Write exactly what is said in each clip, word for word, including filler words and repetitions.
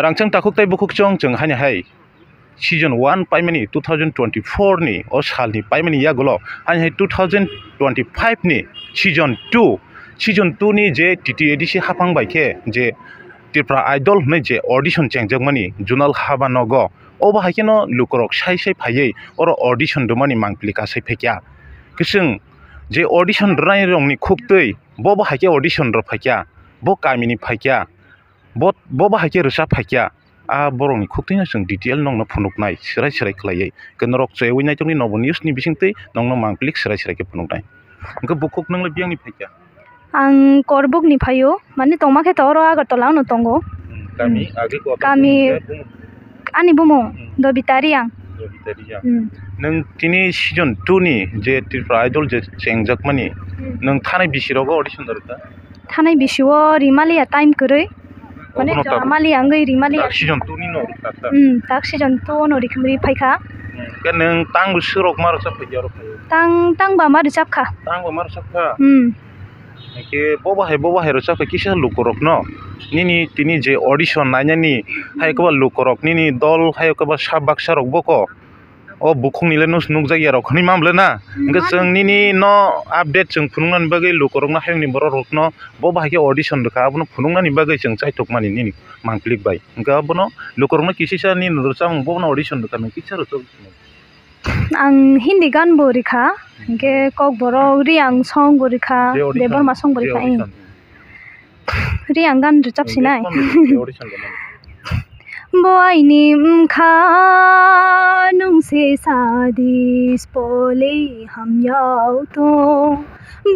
Rangchak takhuk tei bukhuk chwng chwng haini hai season one paimani two thousand twenty-four ni o salni paimani yagulo haini hai two thousand twenty-five ni season two, season two ni je T T A D C haphang bai khe je Tripura Idol hwnwi je audition chengjakmani Junal Habanogo, obo hai kheno lukurok sai sai phaiwi oro audition rwmani mangpili kasai phaikha. Kwchwng je audition rwnairokni khuktwi bobo hai khe audition rw phaikha, bo kamini phaikha, bo, bobo hai khe rwchap phaikha. A borokni khuktwino chwng detail nokno phunuknai, swrai swrai khlaiwi. Khe norok chaywi naitokni Nobo News ni bisingtwi nokno mangpili swrai swrai khe phunuknai. Hwnkhe bukhuk nwngla biyangni phaikha? Ang Korbukni phaio, mane tongma khe to oro Agartala ano tongo. Hmm, kami, hmm, age ko kami, bumung, ani bumung, hmm, Dobita Riyang. Dobita Riyang. Hmm. Nwng tini season two ni je Tripura Idol je chengjakmani, hmm, nwng thanai bisi rogo audition da rwkha? Thanai bisi o rimaliya time kwrwi. Mane obono tabuk. Jora mali wngwi rimaliya. Tak season two ni no rwkha ta? Hmm, tak season two no rikmri phaikha. Hmm, khe nwng tangbo swrok ma rwchap phaikha oro phaiwi? Tang, tangba ma rwchapkha. Tangba ma rwchapkha? Hmm. Hwnkhe bobo hai, bobo hai rwchapkha kisa lukurokno. Nini tini je audition nainani, hai koba lukurok nini dol, hai koba sa baksa rok boko. O bukhukni le nus nukjak ya rok hwnwi ma bwle na? Hmm, hwnkhe mano. Chwng nini no update chwng phunuknani bagwi lukurokno hayungni borok rokno bo bahai khe audition rwkha, abono phunuknani bagwi chwng chaithokmani nini mangpili bai. Hwnkhe abono lukurokno kisisa nini rwchapmung bono audition rwkha, nwng kisa rwchapmung. Ang Hindi gan bo rwkha, hwnkhe Kokborok, Riyang song bo rwkha, je audition, Debbarma song bo je rwkha, audition. Riyang gan rwchap sinai. Bo aini wngkha nwng se sadis pole hamyao tong.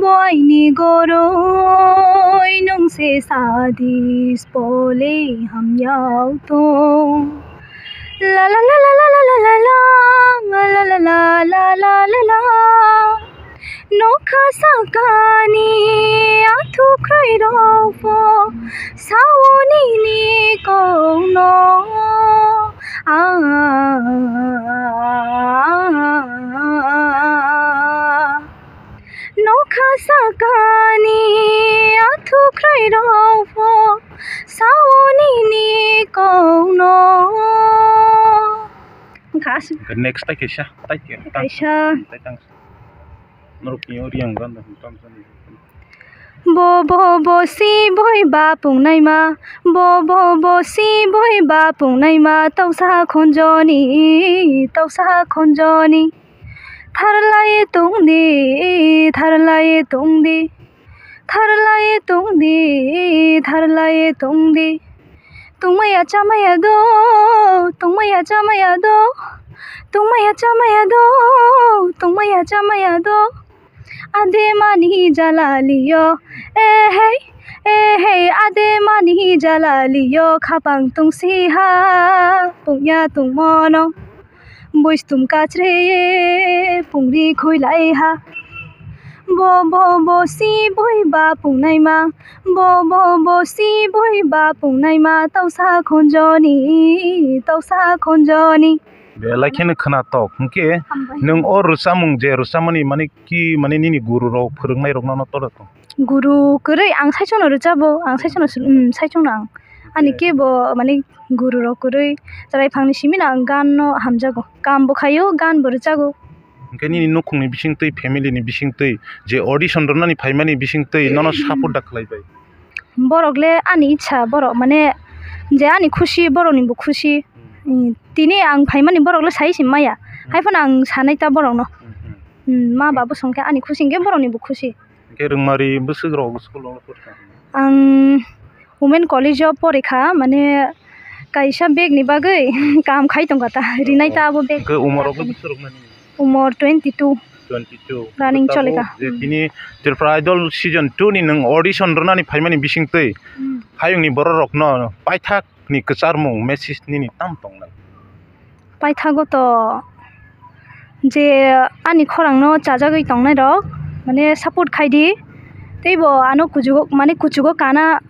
Bo aini goroi nwng se sadis pole hamyao tong. La la la la la. Nokha sakani athukroi rokbo sao nini kokno. Ah, nokha sakani athukroi rokbo sao nini kokno. Wngkha aswk. Next tai kaisa, tai kaisa. Tai tang. Norok tini o Riyang gan da hwn tang tang. Bo, bo, bo, si boi ba pung naima. Bo, bo, bo, si boi ba pung naima. Tausa khonjoni, tausa khonjoni. Tharlai tongdi, tharlai tongdi. Tharlai tongdi, tharlai tongdi. Tongmaya chamaya do, tongmaya chamaya do, tongmaya chamaya do, tongmaya chamaya do. Ade mani jalaliyo, eh hey, eh hey, ade mani jalaliyo, khapang tongsiha, pungya tongmono. Boistum kachre pungri khuilai ha. Bo, bo, bo, si boi ba pung naima. Bo, bo, bo, si boi ba pung naima. Tausa khonjoni, tausa khonjoni. Belai kheno khwnatok. Hwnkhe hambai. Nwng o rwchapmung je rwchapmani mani ki mani nini guru rok phwrwngnai rok nono toro tong? Guru kwrwi ang saichungno rwchabo, ang saichungno, um, saichungno ang. Ani kebo mani guru rok kwrwi chwrai phangni simi no ang gan no hamjago, kam bo khaio, gan bo rwchago. Hwnkhe nini nukhungni bisingtwi, family ni bisingtwi je audition rwnani phaimani bisingtwi nono support da khlai bai? Borok le ani ichha, borok mane je ani khusi, borok ni bo khusi. Hmm. Tini ang phaimani borok le sai se maya. Hmm. Hai phano ang sanai ta borok no. Hmm, hmm. Hmm, ma babu song khe ani khusi hwnkhe borok ni bo khusi. Hwnkhe rwngmari bwswk rok school o porikha? Ang Women College o porikha, mane kaisa bag ni bagwi kaham khai tongkha ta, rinai ta abo bag. Hwnkhe umor rok bwswk rok nani? Umor twenty two. Twenty two. Running cholekha. Je tini Tripura Idol season two ni nwng audition rwnani phaimani bisingtwi, hmm, hayungni borok rokno paithak ni kwcharmung message nini tamo tongnai? Paithago to je ani khorangno chajagwi tongnairok, mane, support khaidi, teibo ano kuchugo, mane, kuchugo kana,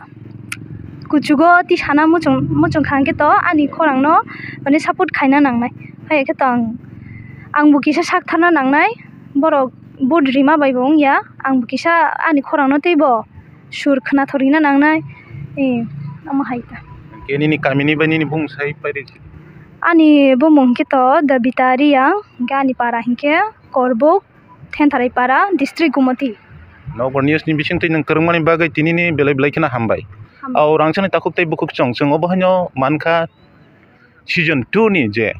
kuchugo tisana muchung, muchung kha hwnkhe to ani khorangno, mane, support khaina nangnai. Hai khe to ang, ang bo kisa saktharna nangnai, borok vote rima bai bo wngya, ang bo kisa ani khorangno teibo sur khwnathok rina nangnai, eh, omo hai ta. Ke nini kamini bai nini bumung sai pai rw si. Ani bumung hwnkhe to Dabita Reang, hwnkhe ani para hwnkhe Korbuk, Thentharai para, district Gumoti. Nokbar news ni bisingtwi nwng kwrwngmani bagwi tinini belai belai kheno hambai. Hambai. O rangchakni takhuk tei bukhuk chwng, chwng obo haino mankha season two ni je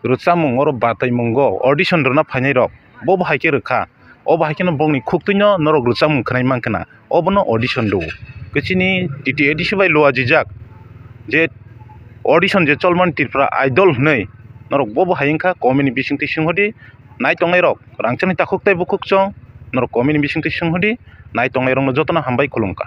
rwchapmung, oro bataimungo audition rwna phainai rok, bo bo hai khe rwkha, obo hai kheno bongni khuktwino norok rwchapmung khwnai mankha na, obono audition rwo. Kwchini T T A D C bai luajijak je audition je cholmani Tripura Idol hwnwi, norok bo bo hai wngkha, comment ni bisingtwi swnghodi, nai tongnai rok rangchakni takhuk tei bukhuk chwng, norok comment ni bisingtwi swnghodi, nai tongnai rokno jotono hambai khulumkha.